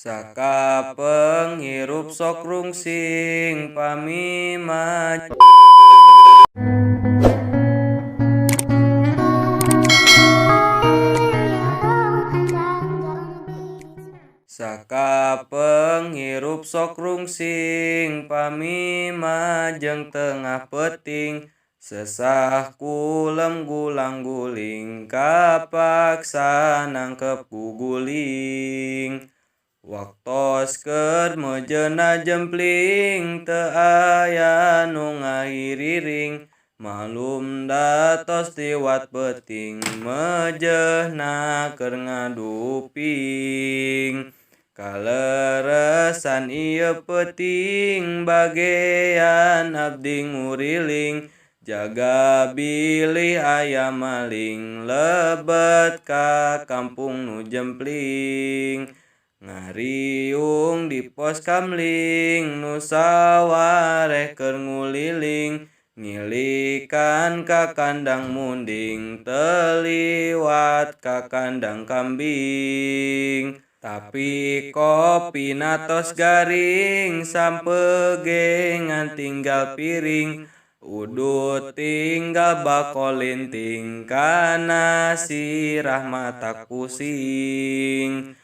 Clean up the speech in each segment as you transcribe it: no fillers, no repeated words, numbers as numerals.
Sakapeung hirup sok rungsing pami Sakapeung hirup sok rungsing pami majeng tengah peuting sesah kulem gulang-guling kapaksa nangkep guguling. Waktos keur meujeuhna jempling teu aya nu ngahiriring malum da tos liwat peuting meujeuhna keur ngaduping. Kaleresan ieu peuting bagean abdi nguriling jaga bilih aya maling lebet ka kampung nu jempling. Ngariung di pos kamling nu sawareh keur nguliling ngilikan ka kandang munding teu liwat ka kandang kambing. Tapi kopina tos garing sampeu ge ngan tinggal piring udud tinggal bako linting kana sirah matak pusing.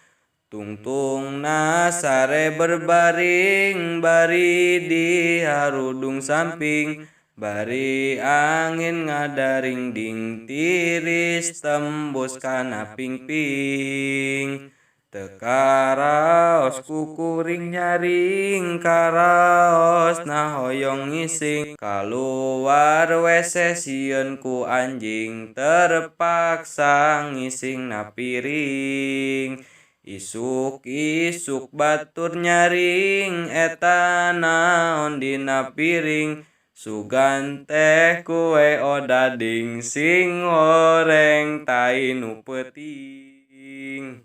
Tungtungna sare berbaring bari diharudung samping bari angin ngadaringding tiris tembus kana pingping. Teu karaos ku kuring nyaring karaosna hoyong ngising kaluar wese sieun ku anjing terpaksa ngisingna piring. Isuk-isuk batur nyaring eta naon dina piring sugan teh kue odading sing horeng tai nu peuting.